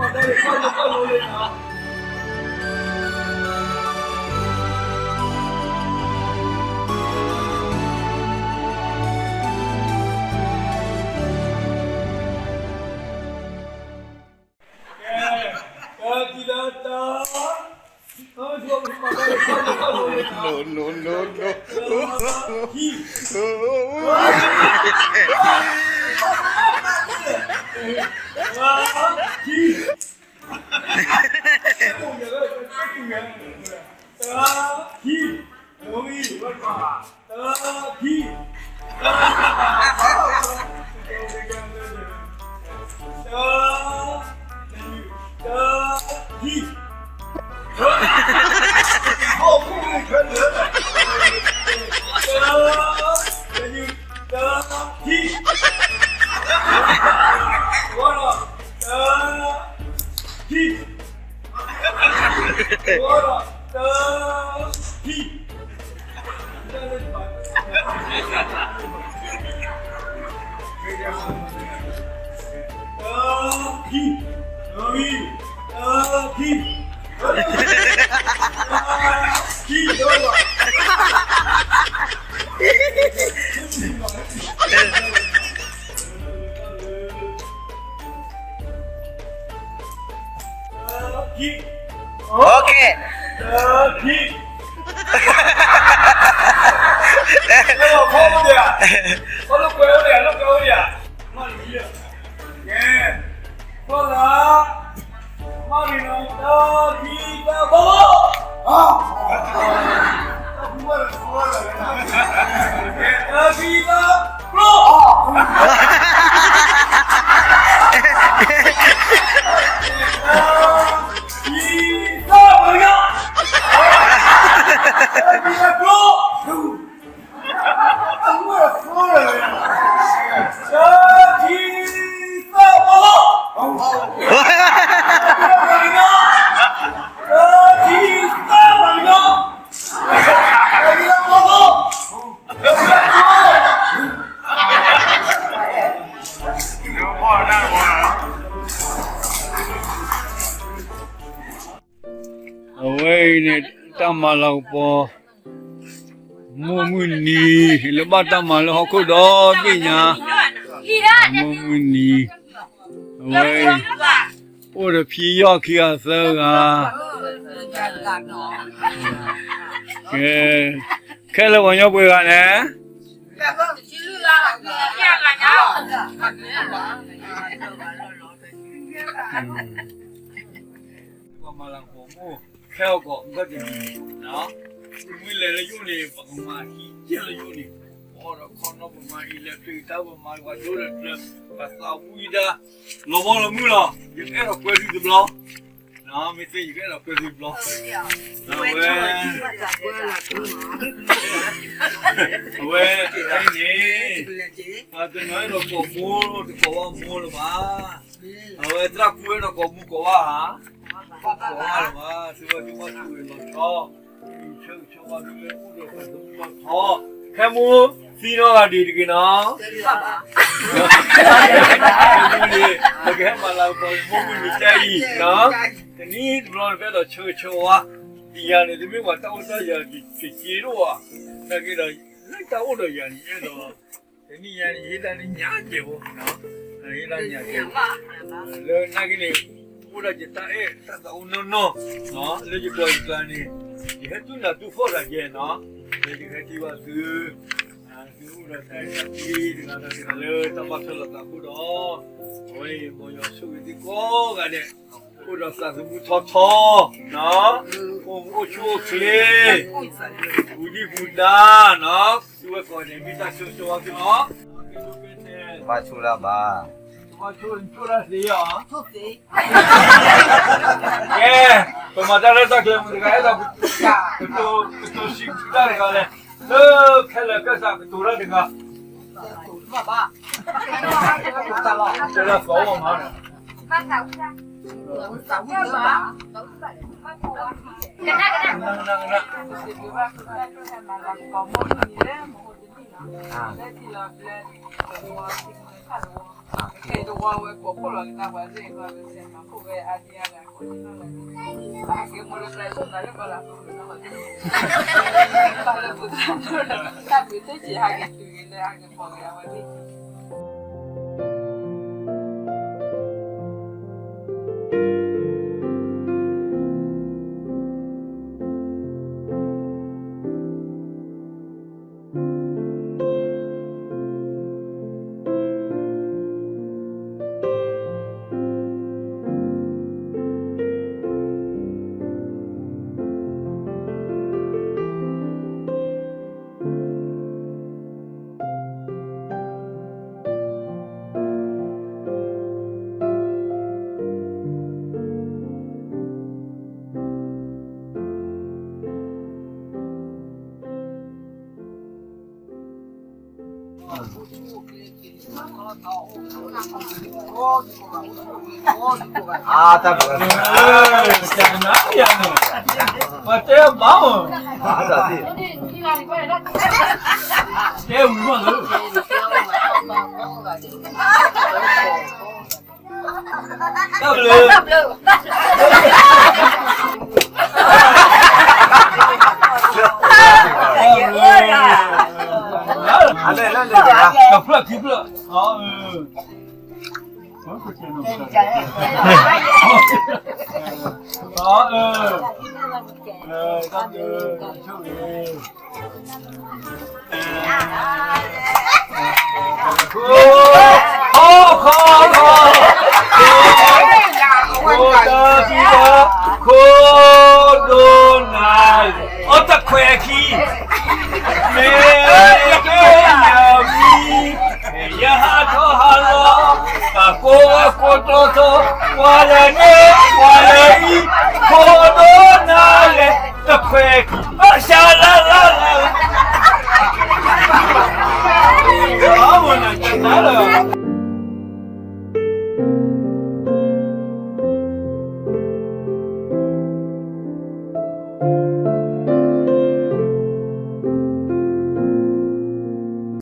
Okay. Awe, တၢ်မၤလၤကပီၤ မိၢ်မုၢ်နံၤ လၢဘၣ်တၢ်မၤလၢဟီၣ်ခိၣ်ဒီဘ့ၣ်ညါ, မိၢ်မုၢ်နံၤ, အဝဲ အိၣ်ဒီးဖံယီၢ်ခံဂၤသၢဂၤ, ကဲ, ခဲလၢာ်ပှၤကညီပှဲၤဂၤန့ၣ် ပှၤမၤလၤကပီၤမိၢ် ခဲအံၤကီး မ့ၢ်လဲၤလၢယိၣ်န့ၣ် ပကမၤဟံၣ်ကဲလၢယိၣ်န့ၣ်, ပအီၣ်ဒီးခီနီၢ် ပမၤအံၤလဲၤဖျ့ကတၢၢ် ပမၤပှၤဒိဒီးကျၢၤ ပသးဝံၣ်ဒၣ် လီၤဘီလီၤမုၢ်လီၤ. ယကအဲၣ်ဒိးကွဲသုတဘျီ, မ့ၢ်သ့ၣ်ယကအဲၣ်ဒိးကွဲသုတဘျီ, အဝဲ အဝဲ တနံၤန့ၣ် ပှၤတနီၤအဲၣ်ဒိးကိးမိၢ် တကိးဘၣ်မိၢ်လၢၤဘၣ်. အဝဲသရၣ်ကူဝဲဒၣ်ကိးမူကိးဝါဧါ, ကိးဝါလၢၤဘၣ်. သုဝဲသုဘၣ်ဆိၣ်ဂ့ၤလီၤဆီ, ဆၢဂ့ၤဆၢဝါသုလၢအိၣ်ဒီးသးသမူလီၤဆီ, ခဲမူသံနီၢ်ဂၤဒံးတဂ့ၤနီၤ, ခဲမူန့ၣ် ပကဟဲမၤလၤကပီၤမိၢ်မုၢ်နံၤတၢ်အံၤနီၤ, တနံၤတဘျီန့ၣ် ပအဲၣ်ဒိးဆၢဂ့ၤဆၢဝါ, ယၤန့ၣ် တမ့ၢ်ပှၤတၢ်အိၣ်တၢ်ယၤတက့ၢ်ဒိၣ်ဧါ, နာ်က့ဒီး လၢတၢ်အိၣ်ဒီးယၤန့ၣ် ယအဲၣ်ဒိး တနံၤညါန့ၣ် ယဟ့ၣ်တၢ်လၢညါကဲးဖိ, ယဟ့ၣ်တၢ်ညါကဲးဖိ, လၢနာ်က့န့ၣ် အိၣ်ဒၣ်ယတၢ်အဲၣ်တၢ်သးအိၣ်နီၢ်နီၢ်, လၢယကျိၤယကျါန့ၣ် ယဟဲတူၢ်နၤတူၢ်ဖှီၣ်တၢ်ယဲနီၤ, လၢယကဟဲထံၣ်ဘၣ်သု, သုအိၣ်ဒီးတၢ်အဲၣ်တၢ်ကွံတဂၤဒီးတဂၤလၢတၢ်ဘၣ်ထွဲလိာ်သးအဃိဒီး, အဝဲအံၤ မ်ယွၤဆိၣ်ဂ့ၤသုကိးဂၤဒဲး, အိၣ်ဒီးသးသမူထီထီ, အိၣ်မူအိၣ်ဆူၣ်အိၣ်ချ့, ပူၤဒံၣ်ပူၤဒါနီၤ, သုဝဲကိးဂၤဒဲး မ့ၢ်တၢ်ဆိၣ်ဂ့ၤဆိၣ်ဝါသုလီၤ. ဘၣ်ဆိၣ်လၢဘၣ်, ဘၣ်ဆိၣ်ဆိၣ်လၢသ့ဧါ, ကဲ, ပမၤတၢ်လၢတၢ်ကျဲၤမုၢ်တဂၤ အဲၣ်ဒိး ကတိၤ ကတိၤစံးဘျုးတၢ်တဂၤလဲၣ်, လၢခဲလၢာ်ကဲစးကတိၤတၢ်တဂၤ, တဲဒၣ်သီမးန့ၣ်, ကနၣ် ကနၣ် ကနၣ် လၢထံလီၤဘျၢန့ၣ် တဝီ ထံမုၢ်ခၣ်တဝီ ခဲအံၤတဝီဝဲကိးဖှိၣ်လီၤကဒါပှၤသ့ၣ်တဖၣ် ပစဲးမၤဖှိၣ်ဝဲအါဒံအါဂၤကိးန့ၣ်လီၤ. ဟဲက့ၤမိၢ်လၢကျဲဆိၣ်သးလၢကီၢ်လၢ်ဖိလၢနီၢ်မၤသ့ၣ် ဘၣ်လၢပသးဒိၣ်ဒီး တၢ်ဘျုးသ့ၣ်က့ၤဟဲက့ၤတုၤက့ၤလၢဟဲက့ၤဖီၣ်က့ၤအဝဲသ့ၣ် အါ တၢ်ဘျုး တၢ်နါယၤန့ၣ် ပှၤတဲဘၣ်မး တဲဝံၤမးလၢ တၢ်ဘျုး တၢ်ဘျုး တဖျၢၣ်ခံဖျၢၣ် အၢ အၢ တၢ်ဘျုး ဆိၣ်ဂ့ၤ ခိၣ်ခိၣ်ခိၣ် ခိၣ်တဘံၣ် ခိၣ်ဒိၣ်နၤ အီၣ်တခွဲးခံ မ့ၢ်က့ၤယမံၤ ယဟးထီၣ်ဟးလီၤ ပှၤကိးဝဲကိးတီတီ ပှၤလဲၤန့ၢ် ပှၤလဲၤအံၤ ခိၣ်ဒိၣ်နၤလဲၤ တခွဲးခံ ဘၣ်ဆါလၢလၢလၢ အီၣ်မနၤကနၤလၢ